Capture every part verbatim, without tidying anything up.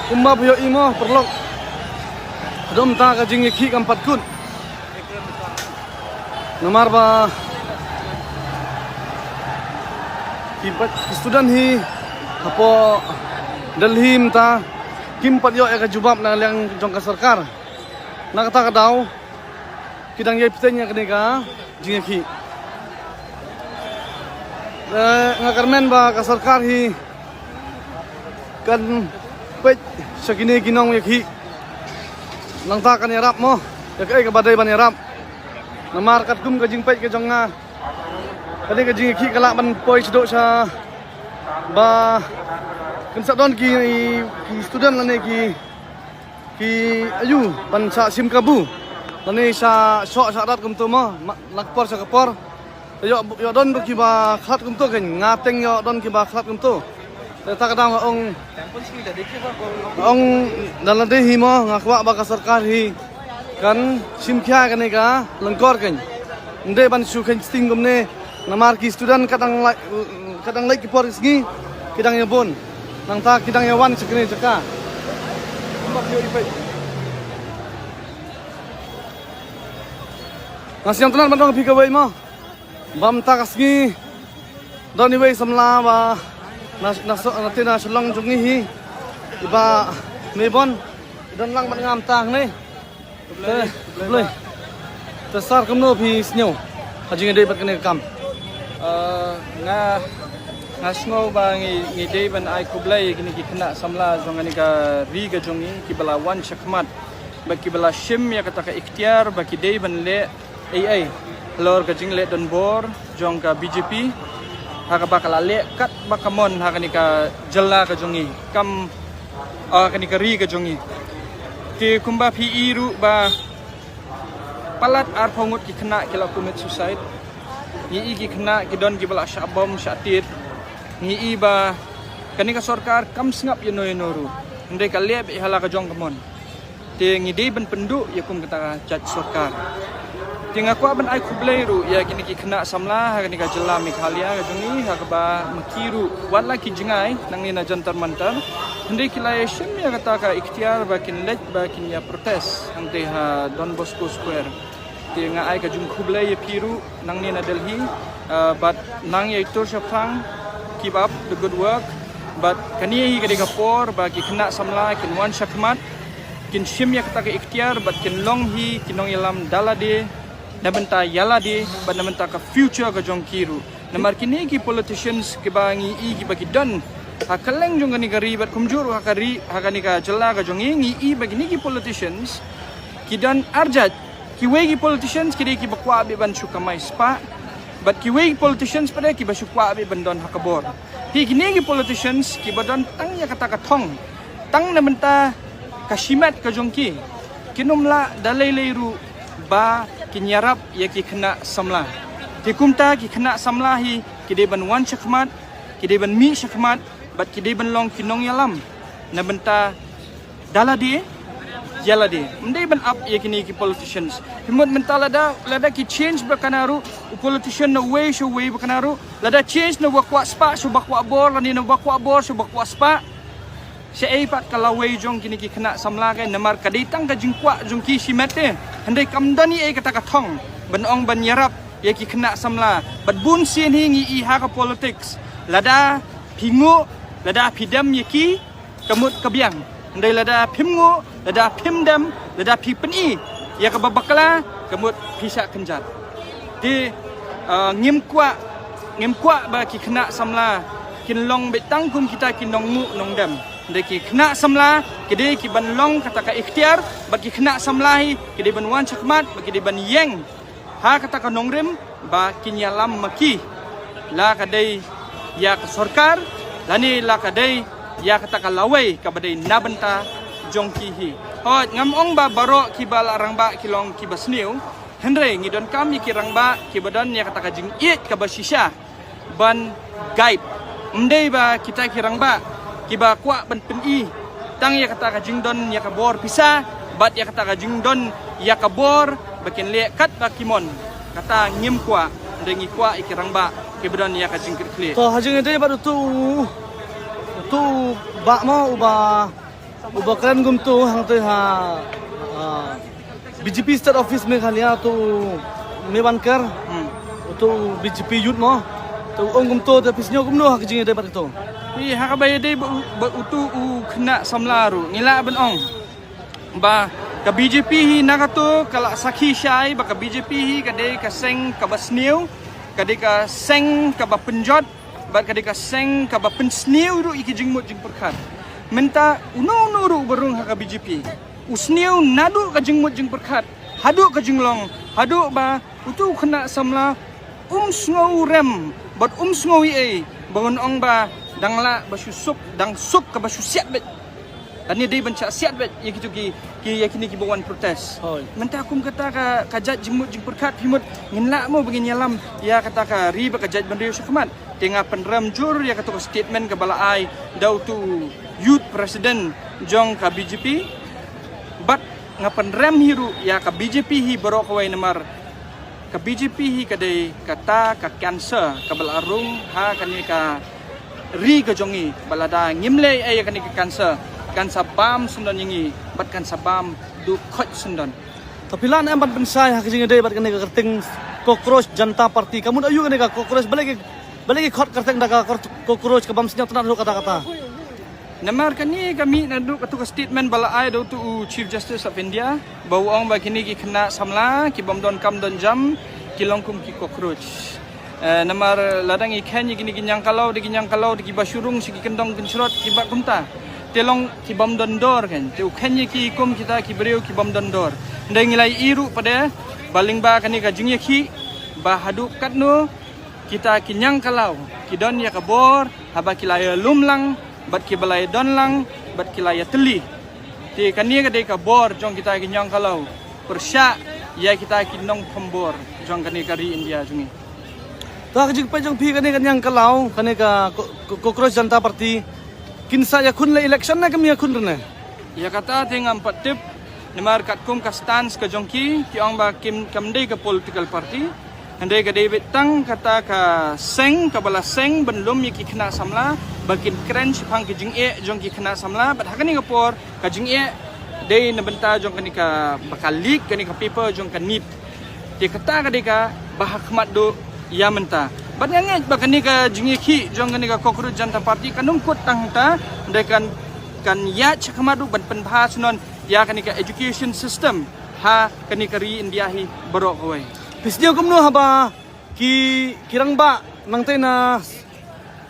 Kumba phi ïohi mo paralok, haduh mynta ka jingïakhih kam pat kut. Namar ba ki pat, ki student hi hapoh Delhi mynta kim pat ïoh ïa ka jubab na liang jong ka sorkar. Na kata ka daw ki dang ïai bteng ïa kane ka jingïakhih. Eh, nga kyrmen ba ka sorkar hi kan peit sha kine ki nongïakhih. Nangta kan ïarap mo ïa kaei kaba dei ban ïarap. Namar katkum ka jingpeit ka jong nga, kane ka jingïakhih ka lah ban poi shaduh sha ba kan sa don ki, ki student lane ki, ki ayu ban sa shim kabu lane sa shoh sa rat kumto mo, ma-, la ka por sha ka por. Te ïoh, ïoh don ba kiba khlad kumto kein, nga teng ïoh don kiba khlad kumto. Te ta ka daw nga ong, nga ong da lade hi mo, nga kwah ba ka sorkar hi kan shim khia kane ka lyngkor kein. Ym dei ban shu kheiñ sting kumne, namar ki student ka dang leit, ka dang leit ki por ki sngi, ki dang ïa bun. Nangta ki dang ïa wan sha kane jaka. Nga sngewtynnat ban ong ïa phi kawei mo. Ba mynta ka sngi don iwei samla ba na, na, na, na Shillong jong ngi hi, i Bah Meibon, i don lang bad nga mynta hangne. Te, khublei. Te sir, kumno phi sngew ha jingïadei bad kane ka kam? Ah, nga, nga sngew ba ngi, ngi dei ban ai khublei ïa kine ki khynnah samla jong kane ka ri ka jong ngi, kiba la wan shakhmat, ba kiba la shim ïa kata ka iktiar ba ki dei ban leh ei ei halor ka jingleh donbor jong ka B J P, ha kaba ka la leh katba ka mon ha kane ka jylla ka jong ngi, kam, ah, kane ka ri ka jong ngi. Te kumba phi i ruh ba palat arphew ngut ki khynnah ki la commit suicide. Ngi i ki khynnah ki don kiba la shah bom shah tied. Ngi i ba kane ka sorkar kam sngap ïano ïano ruh, hynrei ka leh beit ha la ka jong ka mon. Te ngi dei ban pynduh ïa kum kata ka jait sorkar. Te nga kwah ban ai khublei ruh ïa kine ki khynnah samla ha kane ka jylla Meghalaya ka jong ngi, ha kaba ma ki ruh, wat la ki jngai nangne na Jantar Mantar, hynrei ki la ïa shim ïa kata ka iktiar ba kin leit ba kin ïa protest hangtei ha Don Bosco Square. Te nga ai ka jingkhublei ïa phi ruh nangne na Delhi, ah, bad nang ïa ïatur shaphrang, keep up the good work. Bad kane hi ka dei ka por ba ki khynnah samla kin wan shakhmat, kin shim ïa kata ka iktiar bad kin long hi ki nongïalam da lade, na bynta ïa lade bad na bynta ka future ka jong ki ruh. Namar kine ki politicians kiba ngi i kiba ki don ha kylleng jong kane ka ri bad kumjuh ruh ha ka ri, ha kane ka jylla ka jong ngi, ngi i ba kine ki politicians ki don arjat. Kiwei ki politicians ki dei kiba kwah beit ban shu kamai spah, bad kiwei ki politicians pat de kiba shu kwah beit ban don ha ka bor. Hi kine ki politicians kiba don tang ïa kata ka thong, tang na bynta ka shimet ka jong ki, kin ym lah da lei lei ruh ba kin ïarap ïa ki khynnah samla. Te kumta ki khynnah samla hi ki dei ban wan shakhmat, ki dei ban mih shakhmat, bad ki dei ban long ki nongïalam na bynta da lade ïa lade. Ym dei ban ap ïa kine ki politicians. Phi mut mynta lada, lada ki change ba kane ruh, u politician na wei sha wei ba kane ruh, lada change na ba kwah spah sha ba kwah bor, lane na ba kwah bor sha ba kwah spah, shaei pat ka lawei jong kine ki khynnah samla kein? Namar ka dei tang ka jingkwah jong ki shimet te. Hynrei kam don ei ei kata ka thong ban ong ban ïarap ïa ki khynnah samla. Bad bun sien hi ngi i ha ka politics, lada phi nguh, lada phi dem ïa ki, ka mut ka biang. Hynrei lada phim nguh, lada phim dem, lada phi pyni ïa kaba bakla, ka mut phi shah kynjat. Te, ah, ngim kwah, ngim kwah ba ki khynnah samla kin long beit tang kum kita ki nongnguh nongdem. Hynrei ki khynnah samla ki dei ki ban long kata ka iktiar, bad ki khynnah samla hi ki dei ban wan shakhmat, bad ki dei ban ïeng ha kata ka nongrim ba kin ïalam ma ki, la ka dei ïa ka sorkar, lane la ka dei ïa kata ka lawei kaba dei na bynta jong ki hi. Hooid, ngam ong ba baroh kiba la rangbah ki long kiba sniew, hynrei ngi donkam ïa ki rangbah kiba don ïa kata ka jingïeit kaba shisha ban guide. Ym dei ba kita ki rangbah kiba kwah ban pyni tang ïa kata ka jingdon ïa ka bor pisa, bad ïa kata ka jingdon ïa ka bor ba kin leh katba ki mon. Kata ngim kwah. Hynrei ngi kwah ïa ki rangbah kiba don ïa ka jingkitkhlieh. To, ha jingïadei bad utu, utu bah mo, uba Uba kren kumto hangtei ha, ah, B J P State Office Meghalaya, uto u Mewanker, hmm, uto u B J P Youth mo, uto u ong kumto, te phi sngew kumno ha ka jingïadei bad kato? Phi, ha kaba ïadei bad u, bad uto u khynnah samla ruh, ngi lah ban ong ba ka B J P hi na kato ka la sakhi shai ba ka B J P hi ka dei ka seng kaba sniew, ka dei ka seng kaba pynjot, bad ka dei ka seng kaba pynsniew ruh ïa ki jingmut jingpyrkhat. Mynta uno uno ruh uba rung ha ka B J P u sniew naduh ka jingmut jingpyrkhat haduh ka jinglong, haduh ba uto u khynnah samla um sngew rem bad um sngew ei ei ba un ong ba dang lah ba shu suk, dang suk kaba shu siat beit. Lane dei ban shah siat beit ïa kito ki, ki, ïa kine kiba wan protest. Hooid. Mynta kum kata ka, ka jait jingmut jingpyrkhat, phi mut ngin lah mo ba ngin ïalam ïa kata ka ri bad ka jaitbynriew shakhmat? Te nga pynrem jur ïa kato ka statement kaba la ai da uto u youth president jong ka B J P. Bad nga pynrem hi ruh ïa ka B J P hi baroh kawei namar ka B J P hi ka dei kata ka cancer kaba la rung ha kane ka ri ka jong ngi, bad lada ngim leh ei ïa kane ka cancer, kan sa bam syndon ïa ngi bad kan sa bam duh khoit syndon. To phi lah ne em ban pynshai ha ka jingïadei bad kane ka kyrteng Cockroach Janta Party? Ka mut aïu kane ka cockroach? Balei ki, balei ki khot kyrteng da ka kor-, cockroach, ka bym sngewtynnat haduh katta katta? Namar kane ka mih naduh kato ka statement ba la ai da uto u Chief Justice of India ba u ong ba kine ki khynnah samla ki bym don kam don jam, ki long kum ki cockroach. Eh, namar lada ngi kheiñ ïa kine ki ñiangkalaw, dei ki ñiangkalaw, dei kiba shu rung sha ki kyndong kynshrot kiba kumta. Te long ki bym don dor kan. Te u kheiñ ïa ki kum kita ki briew ki bym don dor. Hynrei ngi la ïohi ruh pat de ba lyngba kane ka jingïakhih ba haduh katno kita ki ñiangkalaw ki don ïa ka bor haba ki la ïalum lang bad kiba la ïadon lang bad ki la ïatylli. Te kane ka dei ka bor jong kita ki ñiangkalaw pyrshah ïa kita ki nongthombor jong kane ka ri India jong ngi. To ha ka jingpeit jong phi, kane ka ñiangkalaw, kane ka co-, co-, Cockroach Janta Party, kin sa ïakhun la election ne kim ïakhun rne? Ïa kata te ngam pat tip, namar katkum ka stance ka jong ki, ki ong ba kim, kam dei ka political party. Hynrei ka dei beit tang kata ka seng kaba la seng ban lum ïa ki khynnah samla, ba kin kren shaphang ki jingeh jong ki khynnah samla, bad ha kane ka por ka jingeh dei na bynta jong kane ka, ba ka leak kane ka paper jong ka NEET. Te kata ka dei kaba ha khmat duh ïa mynta. Bad nga ngeit ba kane ka jingïakhih jong kane ka Cockroach Janta Party kan ym kut tang hangta, hynrei kan, kan ïaid sha khmat duh ban pynbha syndon ïa kane ka education system ha kane ka ri India hi baroh kawei. Phi sngew kumno haba ki, ki rangbah nangtei na,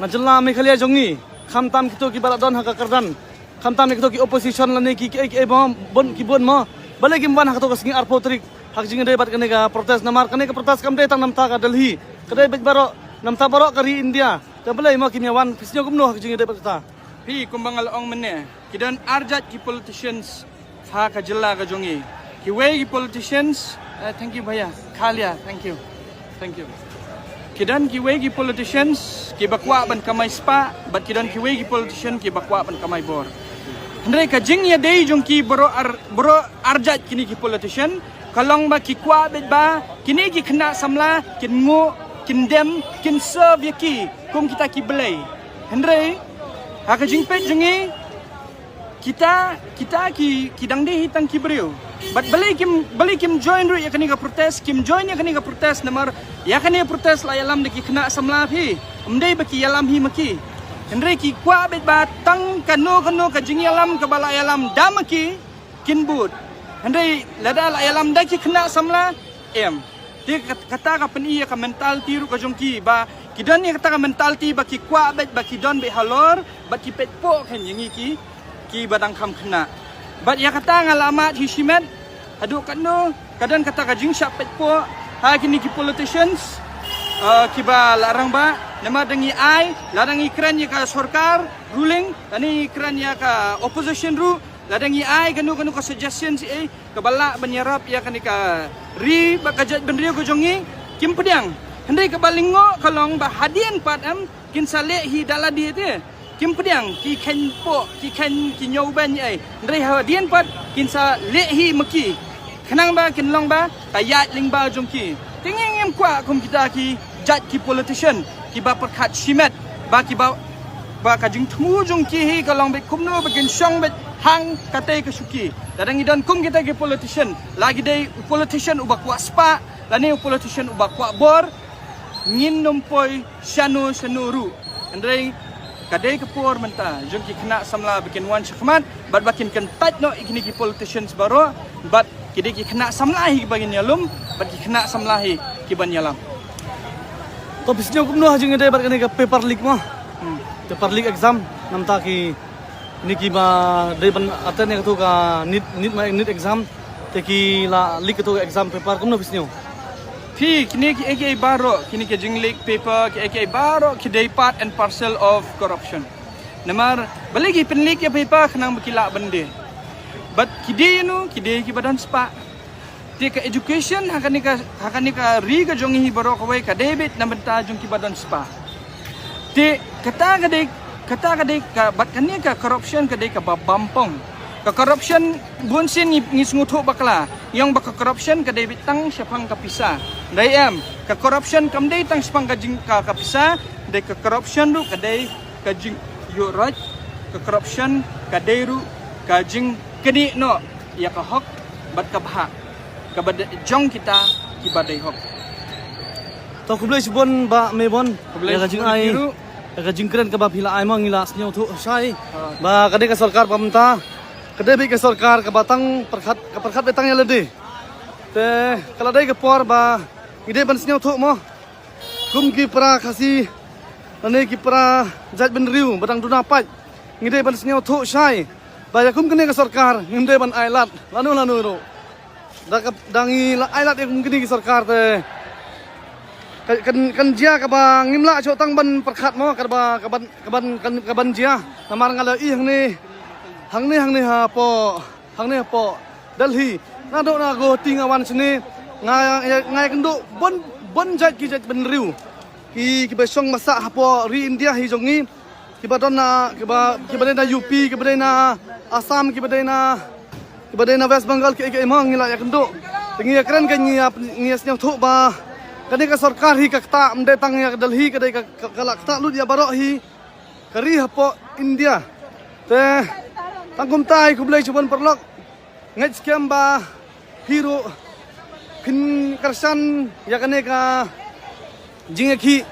na jylla Meghalaya jong ngi, khamtam kito kiba la don ha ka kyrdan, khamtam ïa kito ki opposition lane ki, ki, ki, ki bun, bun, ki bun mo, balei kim wan ha kato ka sngi arphew tarik ha ka jingïadei bad kane ka protest? Namar kane ka protest kam dei tang namta ka Delhi, ka dei beit baroh, namta baroh ka ri India. Te balei mo kim ïa wan? Phi sngew kumno ha ka jingïadei bad kata? Phi, kumba nga la ong mynne, ki don arjat ki politicians ha ka jylla ka jong ngi. Kiwei ki politicians, eh, thank you bhaiya, kha liya, thank you. Thank you. Ki don kiwei ki politicians kiba kwah ban kamai spah, bad ki don kiwei ki politician kiba kwah ban kamai bor. Hynrei ka jingïadei jong ki baroh ar-, baroh arjat kine ki politician, ka long ba ki kwah beit ba kine ki khynnah samla kin nguh, kin dem, kin serve ïa ki kum kita ki blei. Hynrei ha ka jingpeit jong ngi, kita, kita ki, ki dang dei hi tang ki briew. Bad balei kim, balei kim join ruh ïa kane ka protest, kim join ïa kane ka protest namar ïa kane ka protest la ïalam da ki khynnah samla phi, ym dei ba ki ïalam hi ma ki. Hynrei ki kwah beit ba tang kano kano ka jingïalam kaba la ïalam da ma ki, kin bud. Hynrei lada la ïalam da ki khynnah samla, em. Te kat-, kata ka pyni ïa ka mentality ruh ka jong ki, ba ki don ïa kata ka mentality ba ki kwah beit ba ki don beit halor, bad ki peit poh khein ïa ngi ki, kiba dang kham khynnah. Bad ïa kata nga la mad hi shimet, haduh katno ka don kata ka jingshah peit poh ha kine ki politicians, eh, kiba la rangbah, namar da ngi ai, lada ngi kren ïa ka sorkar ruling, lada ngi kren ïa ka opposition ruh, lada ngi ai kano kano ka suggestion shi ei kaba lah ban ïarap ïa kane ka ri bad ka jaitbynriew ka jong ngi, kim pdiang. Hynrei kaba lyngngoh ka long ba hadien pat em kin sa leh hi da lade te. Kim pdiang, ki kheiñ poh, ki kheiñ, ki ñiewbeiñ ei. Hynrei hadien pat kin sa leh hi ma ki, khnang ba kin long ba ka ïaid lyngba jong ki. Te ngi ngim kwah kum kita ki jait ki politician kiba pyrkhat shimet, ba kiba, ba ka jingthmu jong ki hi ka long beit kumno ba kin shong beit Hang katei ka shuki, lada ngi don kum kita ki politician, la ki dei u politician uba kwah spah lane u politician uba kwah bor, ngin nym poi shano shano ruh. Hynrei ka dei ka por mynta jong ki khynnah samla ba kin wan shakhmat bad ba kin kyntait noh ïa kine ki politicians baroh, bad ki dei ki khynnah samla hi kiba ngin ïalum, bad ki khynnah samla hi kiban ïalam. To phi sngew kumno ha jingïadei bad kane ka paper leak mo? Paper leak exam, namar ki, kine kiba dei ban attend ïa kato ka NEET, NEET ma NEET exam, te ki la leak kato ka exam paper, kumno phi sngew? Phi, kine kiei kiei baroh, kine ki jing leak paper, kiei kiei baroh ki dei part and parcel of corruption. Namar balei ki pynleak ïa paper? Khnang ba ki lah ban die. Bad ki die ïano? Ki die kiba don spah. Te ka education ha kane ka, ha kane ka ri ka jong ngi hi baroh kawei ka dei beit na bynta jong kiba don spah. Te kata ka dei, kata ka dei ka, bad kane ka corruption ka dei kaba bam pong. Ka corruption bun sien ngi, ngi sngewthuh bakla, ngi ong ba ka corruption ka dei beit tang shaphang ka pisa. Hynrei em, ka corruption kam dei tang shaphang ka jing, ka, ka pisa, dei ka corruption ruh ka dei ka jingïoh roit, ka corruption ka dei ruh ka jingknieh noh ïa ka hok bad ka bhah kaba dei jong kita kiba dei hok. To khublei shibun Bah Mebon. Khublei ïa ka shibun jingai, ïa ka jingkren kaba phi la ai mo, ngi la sngewthuh shai. Ha. Ba ka dei ka sorkar ba mynta ka dei beit ka sorkar kaba tang pyrkhat, ka pyrkhat beit tang ïa lade. Te ka la dei ka por ba ngi dei ban sngewthuh mo, kum ki para Khasi lane ki para jaitbynriew ba dang duna paid, ngi dei ban sngewthuh shai ba ïa kum kane ka sorkar ngim dei ban ai lad lano lano ruh. Da ka, da ngi la ai lad ïa kum kine ki sorkar te ka, kan, kan jia kaba ngim lah shuh tang ban pyrkhat mo, kaba, kaban, kaban, kan, kaban jia. Namar nga la ïohi hangne, hangne, hangne hapoh, hangne hapoh Delhi. Naduh na Guwahati nga wan shane, nga, nga, nga ïakynduh bun, bun jait ki jaitbynriew ki, kiba shong ba sah hapoh ri India hi jong ngi, kiba don na, kiba, kiba dei na U P, kiba dei na Assam, kiba dei na, kiba dei na West Bengal, kiei kiei mo, ngi la ïakynduh. Te ngi ïakren ka, ngi ïa, ngi ïa sngewthuh ba kane ka sorkar hi ka ktah, ym dei tang ïa ka Delhi, ka dei ka, ka, ka la ktah lut ïa baroh hi ka ri hapoh India. Te tang kumta hi, khublei shibun paralok. Ngeit skhem ba phi ruh phin kyrshan ïa kane ka jingïakhih.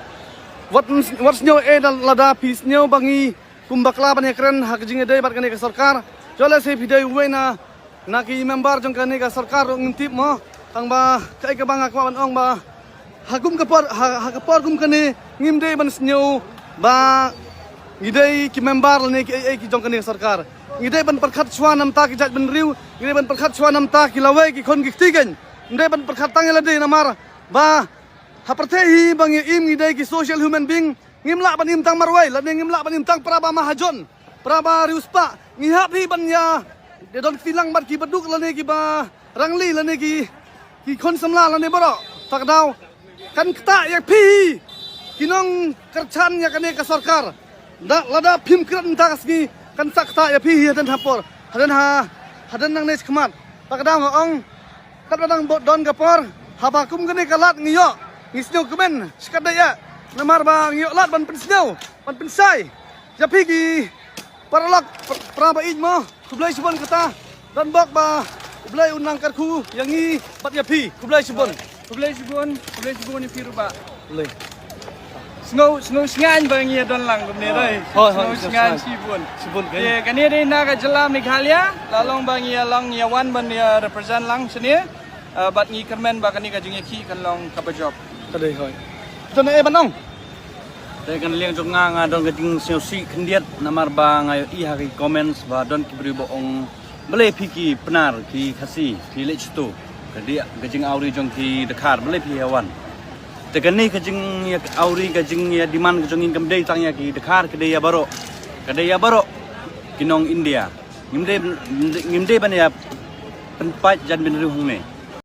Wat, wat sngew eh da lada phi sngew ba ngi kum bakla ban ïakren ha ka jingïadei bad kane ka sorkar. Joleh se phi dei uwei na, na ki member jong kane ka sorkar ruh ngim tip mo. Tang ba kaei kaba nga kwah ban ong ba ha kum ka por, ha, ha ka por kum kane ngim dei ban sngew ba ngi dei ki member lane kiei kiei ki jong kane ka sorkar. Ngi dei ban pyrkhat shuwa namar ki jaitbynriew, ngi dei ban pyrkhat shuwa namar ki lawei, ki khun ki kti kein. Ngi dei ban pyrkhat tang ïa lade namar ba ha pyrthei hi ba ngi im ngi dei ki social human being, ngim lah ban im tang marwei lane ngim lah ban im tang para ba mahajon, para ba riewspah. Ngi hap hi ban ïa, ïa don kti lang bad kiba duk lane kiba rangli lane ki, ki khun samla lane baroh. Ta ka daw kan ktah ïa phi hi ki nongkyrshan ïa kane ka sorkar. Da, lada phim kren mynta ka sngi kan sa ktah ïa phi hi hadien ha por, hadien ha, hadien nangne shakhmat. Ta ka daw nga ong, katba dang bud don ka por, haba kum kane ka lad ngi ïoh, ngi sngewkmen shikatdei eh. Namar ba ngi ïoh lad ban pynsngew, ban pynshai ïa phi ki paralok, pra, pra ba ïeit mo. Khublei shibun kata. Don bok ba U Blei un nang kyrkhu ïa ngi bad ïa phi. Khublei shibun. Khublei shibun, khublei shibun ïa phi ruh bah. Khublei. Sngew, sngew shngaiñ ba ngi ïa don lang kumne dei. Hooid, hooid, sngew shngaiñ shibun. Shibun. Te kane dei na ka jylla Meghalaya, la long ba ngi ïa long, ngi ïa wan ban ïa represent lang shane. Eh, bad ngi kyrmen ba kane ka jingïakhih kan long kaba jop. Ka dei hooid. Te na eh ban ong. Te ka liang jong nga, nga don ka jingsngewsih khyndiat namar ba nga ïohi ha ki comments ba don ki briew ba ong, balei phi ki Pnar, ki Khasi phi leit shato? Ka dei ka jingawri jong ki Dkhar, balei phi ïa wan? Te kane ka jingawri, ka jingïa demand ka jong ngi kam dei tang ïa ki Dkhar, ka dei ïa baroh. Ka dei ïa baroh ki nong India. Ngim dei, ngim dei ban ïa pynpait jaitbynriew hangne.